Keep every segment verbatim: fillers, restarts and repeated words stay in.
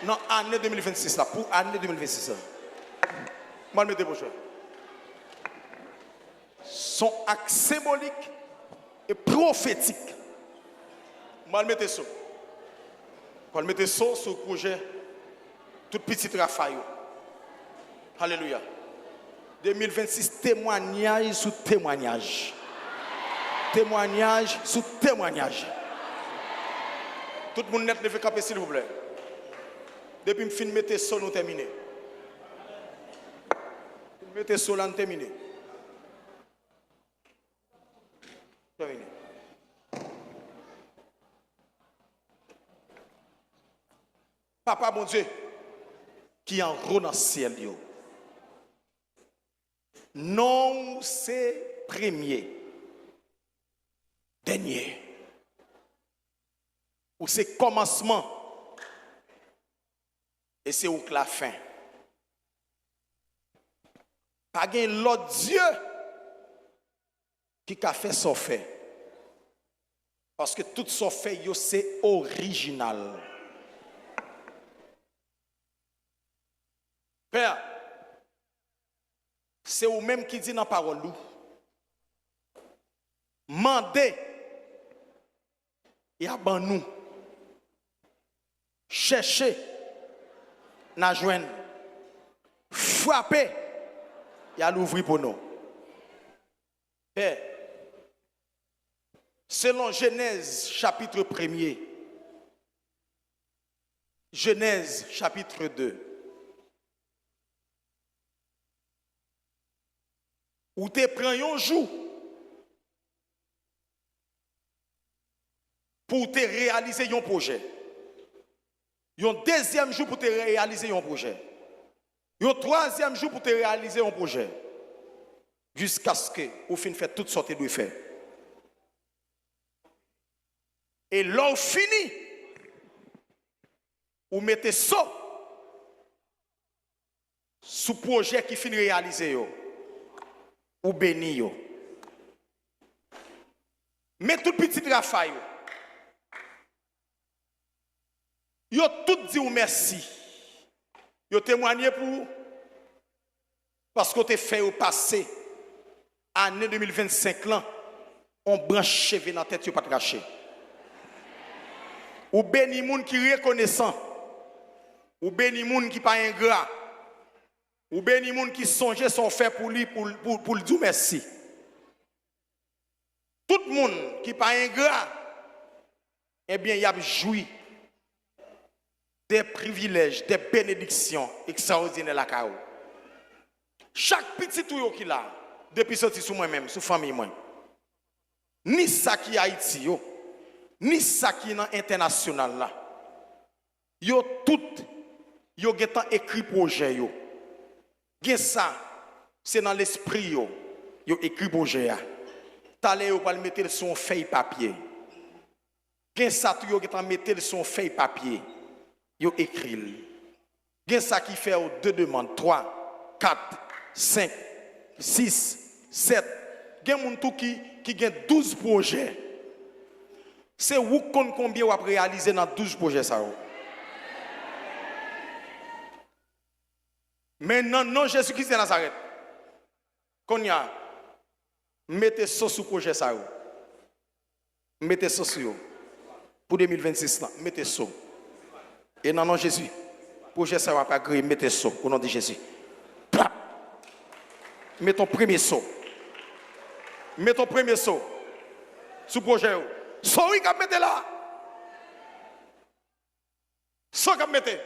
nan ane de mil vennsis la, pou ane de mil vennsis la. M al mete pwojè. Se yon ak senbolik e pwofetik. M al mete so. M al mete so sou pwojè tout pitit Rafa yo. Alelouya. De mil vennsis, temwanyaj sou temwanyaj. Temwanyaj sou temwanyaj. Tout moun nèt leve kanpe, silvouplè. Depi m fin mete so, nou tèmine. Fin mete so la, nou tèmine. Tèmine. Papa Bondye ki anwo nan syèl yo, non w se premye, dènye. Ou se kòmansman e se ou k lafen. Pa gen lòt dye ki ka fè sa w fè. Paske tout sa w fè yo se orijinal. Pè, se ou menm ki di nan pawòl ou, mande, y a ban nou. Chèche, n a jwenn. Frape, y a louvri pou nou. Pè, selon Jenèz chapit premye, Jenèz chapit de, ou te pran yon jou pou w te reyalize yon pwojè. Yon dezyèm jou pou w te reyalize yon pwojè. Yon twazyèm jou pou w te reyalize yon pwojè. Jiskaske ou fin fè tout sa w te dwe fè. E lè w fini, ou mete so sou pwojè ki fin reyalize yo, ou beni yo. Men tout pitit Rafa yo, yo tout di w mèsi. Yo temwanye pou ou, paske w te fè yo pase ane de mil vennsenk lan, yon branch cheve nan tèt yo pa t rache. Ou beni moun ki rekonesan. Ou beni moun ki pa engra. Ou beni moun ki sonje sa w fè pou li, pou, pou, pou l di w mèsi. Tout moun ki pa engra, ebyen, y ap jwi de privilèj, de benediksyon ekstraòdinè lakay ou. Chak pitit ou yo ki la, depi soti sou mwen menm, sou fanmi mwen, ni sa ki Ayiti yo, ni sa ki nan entènasyonal la, yo tout, yo gentan ekri pwojè yo. Gen sa, se nan lespri yo, yo ekri pwojè a. Talè yo pral mete l sou yon fèy papye. Gen sa tou, yo gentan mete l sou yon fèy papye, yo ekri l. Gen sa ki fè yo de demann, twa, kat, senk, sis, sèt. Gen moun tou ki, ki gen douz pwojè. Se ou k konn konbyen w ap reyalize nan douz pwojè sa yo. Men nan non Jezi Kris de Nazarèt, kounye a, m mete so sou pwojè sa yo. M mete so sou yo. Pou de mil vennsis lan, m mete so. E nan non Jezi, pwojè sa yo ap agreye, m mete so, o non de Jezi. Plap! M mete yon premye so. M mete yon premye so sou pwojè yo. So wi k ap mete la. So k ap mete.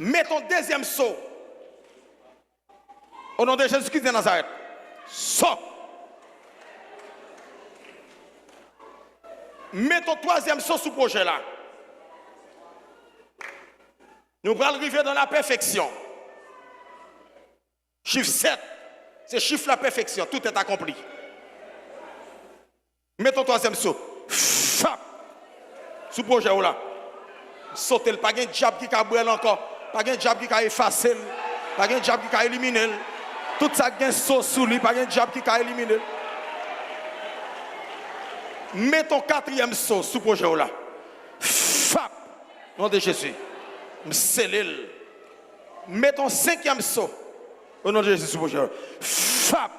Mete yon dezyèm so. O non de Jezi Kris de Nazarèt. So. Mete yon twazyèm so sou pwojè la. Nou pral rive dans la perfection. Chif sèt, se chif la pèfeksyon. Tout est accompli. Mete yon twazyèm so. Fap! Sou pwojè w la. Sote l. Pa gen dyab ki ka bwè l ankò. Pa gen dyab ki ka efase l. Pa gen dyab ki ka elimine l. Tout sa k gen so sou li, pa gen dyab ki ka elimine l. Met yon katriyèm so sou pwojè w la. Fap! Non de Jezi. M sele l. Met yon senkyèm so. O non de Jezi sou pwojè w la. Fap!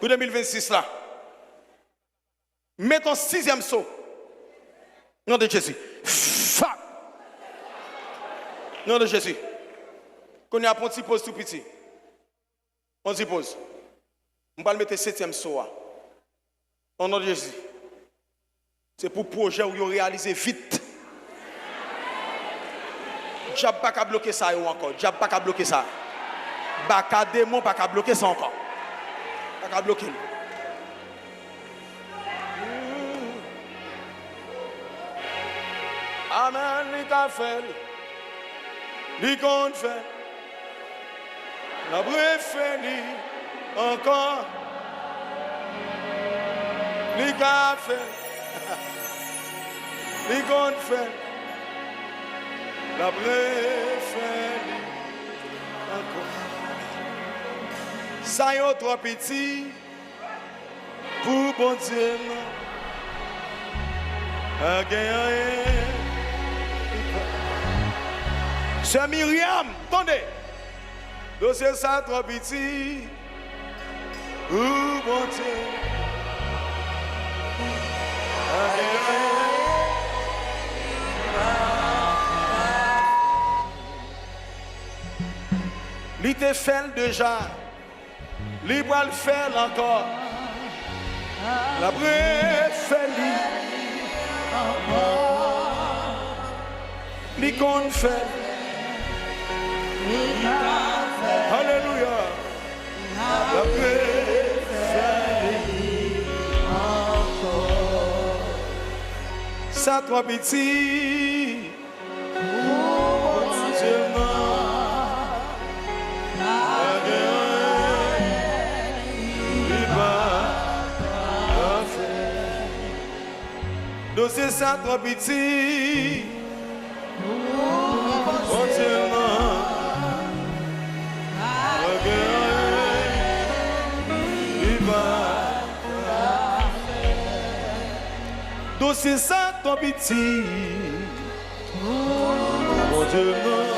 Pou de mil vennsis la. Met yon sizyèm so. Non de Jezi. Fap! Non de Jezi. Kounye a pran ti poz tou piti. Pran ti poz. M pral mete setyèm so a. O non de Jezi. Se pou pwojè w yo reyalize vit. Dyab pa ka bloke sa yo ankò. Dyab pa ka bloke sa. Baka demon pa ka bloke sa ankò. Pa ka bloke l. Amèn, li ka fè l. Li konn fè l. L ap refè li ankò. Li ka fè l. Li konn fè l. L ap refè li ankò. Sa yo twò piti pou Bondye m nan. Pa gen anyen. Sè Miriam, tande. Dosye sa twò piti pou Bondye. Pa gen anyen. Li te fè l deja. Li pral fè l ankò. L ap refè li ankò. Li konn fè l. Alelouya. L ap refè li ankò. Sa twò piti. Pou Bondye m nan, pa gen anyen li pa ka fè. Dosye sa twò piti. Pou Bondye m nan, pa gen anyen li pa ka fè. Dosye sa twò piti. Bondye m nan.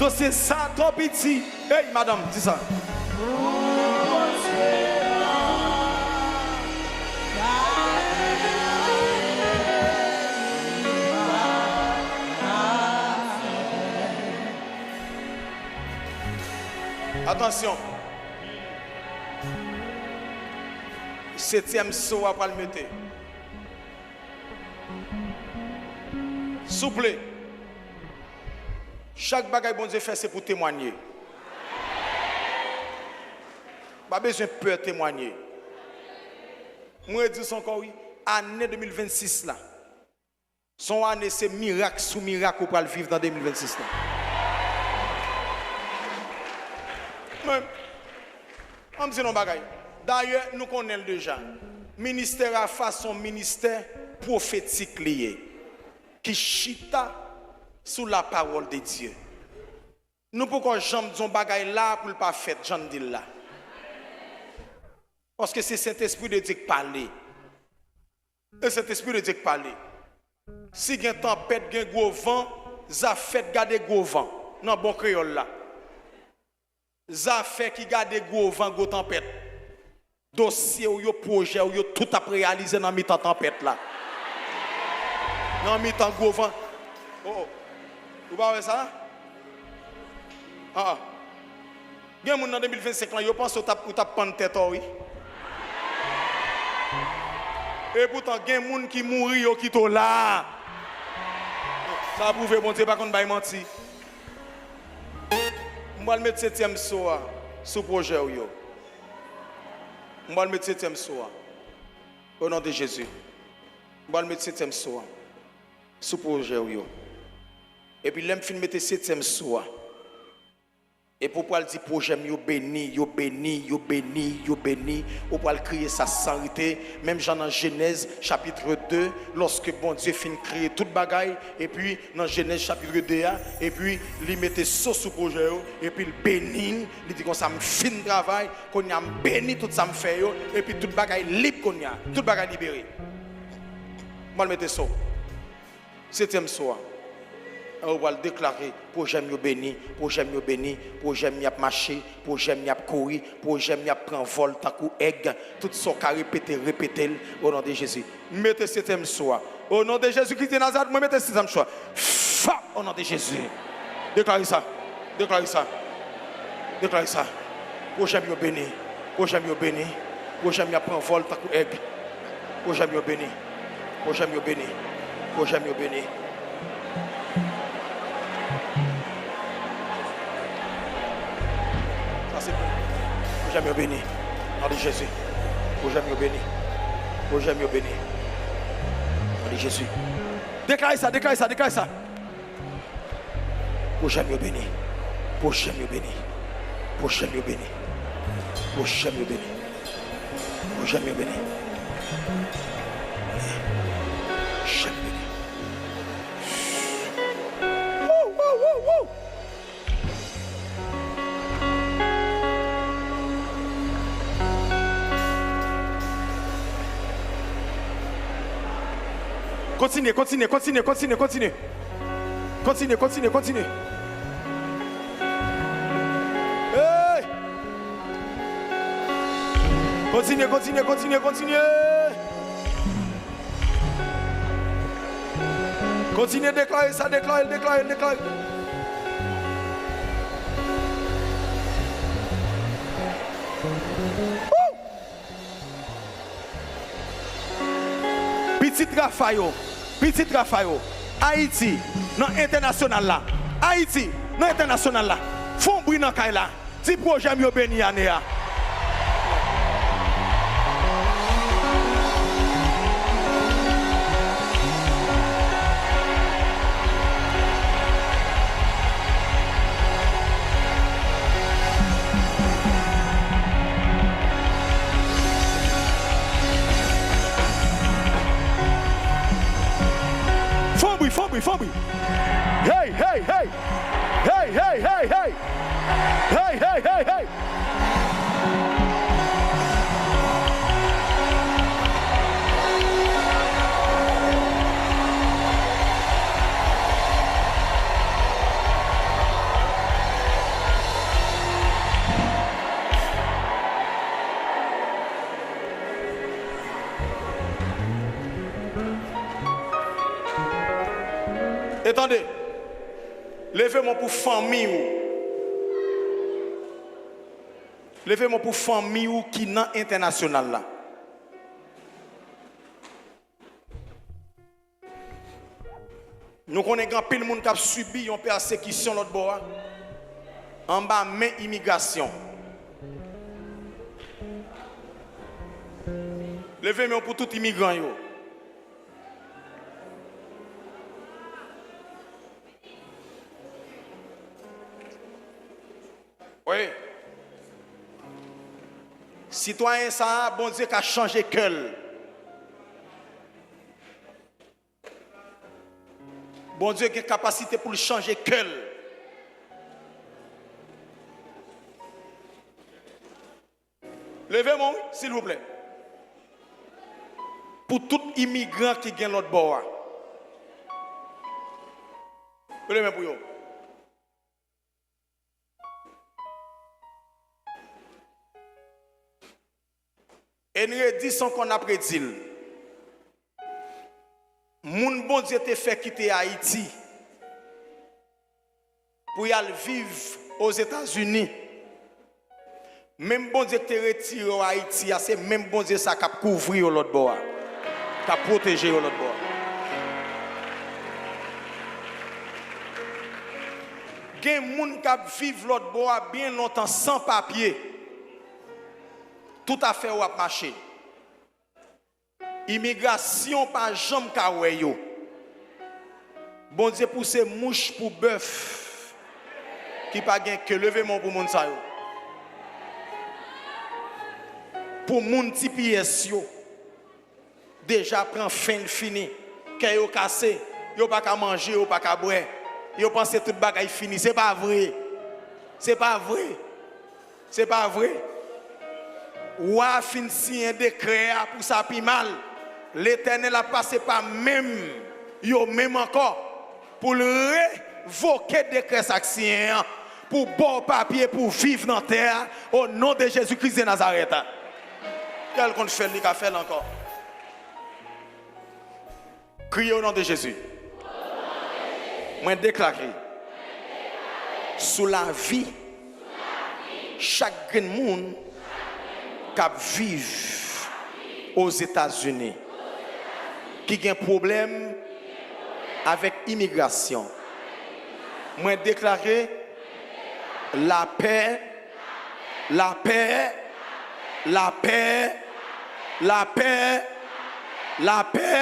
Dosye sa twò piti. Ey, madanm, di sa. Atansyon. Setyèm so a pral mete. Souple. Chak bagay Bondye fè, se pou temwanye. Pa bezwen pè temwanye. Mwen di sa ankò, wi. Ane de mil vennsis la. Se yon ane, se mirak sou mirak ou pral viv nan de mil vennsis la. Men, an m di nou yon bagay. Dayè, nou konnen l deja. Ministè Rafa se yon ministè pwofetik li ye, ki chita sou la parole de Dieu. Nou poko janm di yon bagay la pou l pa fèt, jan n di l la. Paske se Sentespri de Dye k pale. E Sentespri de Dye k pale. Si gen tanpèt, gen gwo van, Zafè k gade gwo van, nan bon kreyòl la. Zafè ki gade gwo van, gwo tanpèt. Dosye w yo, pwojè w yo, tout ap reyalize nan mitan tanpèt la. Nan mitan gwo van. O, o. Ou pa wè sa? An, an. Gen moun nan de mil vennsenk lan, yo panse w t ap, ou t ap pann tèt ou, wi. Epoutan, gen moun ki mouri, yo kite w la. Sa pwouve Bondye pa konn bay manti. M pral met setyèm so a sou pwojè w yo. M pral met setyèm so a. O non de Jezi. M pral met setyèm so a sou pwojè w yo. Epi lè m fin mete setyèm so a, Epi w pral di, pwojè m yo beni, yo beni, yo beni, yo beni. Ou pral kriye sa san rete. Menm jan nan Jenèz chapit de, lòske Bondye fin kreye tout bagay, epi nan Jenèz chapit de a, epi li mete so sou pwojè yo, epi l beni l, li di konsa, m fin travay, kounye a m beni tout sa m fè yo, epi tout bagay lib kounye a, tout bagay libere. M pral mete so. Setyèm so a. Ou pral deklare, pwojè m yo beni, pwojè m yo beni, pwojè m y ap mache, pwojè m y ap kouri, pwojè m y ap pran vòl tankou èg. Tout sa w ka repete, repete l, o non de Jezi. Mete setyèm so a. O non de Jezi Kris de Nazarèt, mwen mete setyèm so a. Fap, o non de Jezi. Deklare sa. Deklare sa. Deklare sa. Pwojè m yo beni. Pwojè m yo beni. Pwojè m y ap pran vòl tankou èg. Pwojè m yo beni. Pwojè m yo beni. Pwojè m yo beni. Sa se pou. Pwojè m yo beni. Non de Jezi. Pwojè m yo beni. Pwojè m yo beni. Non de Jezi. Deklare sa, deklare sa, deklare sa. Pwojè m yo beni. Pwojè m yo beni. Pwojè m yo beni. Pwojè m yo beni. Pwojè m yo beni. Pwojè m yo beni. Wou, wou, wou, wou. Kontinye, kontinye, kontinye, kontinye, kontinye. Kontinye, kontinye, kontinye. Hey! Kontinye, kontinye, kontinye, kontinye. Kontinye deklare sa, deklare l, deklare l, deklare l. Woo! Pitit Rafa yo, pitit Rafa yo, Ayiti nan entènasyonal la, Ayiti nan entènasyonal la, fè yon bri nan kay la, di pwojè m yo beni ane a. Fè yon bri, fè yon bri, fè yon bri. Hey, hey, hey. Hey, hey, hey, hey. Hey, hey, hey, hey. E tande, leve men w pou fanmi w. Leve men w pou fanmi w ki nan entènasyonal la. Nou konnen gen anpil moun k ap sibi yon pèsekisyon lòt bò a, anba men imigrasyon. Leve men w pou tout imigran yo. Wi. Sitwayen sa a, Bondye ka chanje kè l. Bondye gen kapasite pou l chanje kè l. Leve men w, wi, silvouplè. Pou tout imigran ki gen lòt bò a. Leve men pou yo. Enredi Sonko n ap redi l. Moun Bondye te fè kite Ayiti pou y al viv Ozetazini. Menm Bondye ki te retire w Ayiti a, se menm Bondye sa k ap kouvri yo lòt bò a, k ap pwoteje yo lòt bò a. Gen moun k ap viv lòt bò a byen lontan san papye. Tout afè yo ap mache. Imigrasyon pa janm ka wè yo. Bondye pouse mouch pou bèf. ki pa gen ke, leve men w pou moun sa yo. Pou moun T P S yo deja pran fen, l fini. Kè yo kase, yo pa ka manje, yo pa ka bwè. Yo panse tout bagay fini. Se pa vre. Se pa vre. Se pa vre. Wa a fin siyen dekrè a pou sa pi mal. Letènèl ap pase pa menm yo menm ankò pou l revoke dekrè sa k siyen an, pou ba w papye pou w viv nan tè a, o non de Jezi Kris de Nazarèt. Kè l konn fè l, li ka fè l ankò. Kriye, o non de Jezi. Mwen deklare sou lavi chak grenn moun k ap viv Ozetazini ki gen pwoblèm avèk imigrasyon. Mwen deklare lapè, lapè, lapè, lapè, lapè,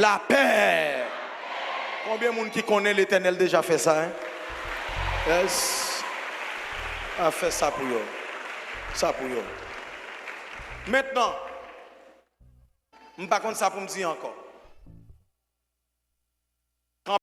lapè. Konbyen moun ki konnen Letènèl deja fè sa, en? Yes. A, fè sa pou yo. Sa pou yo. Mentnan, m pa konn sa pou m di ankò.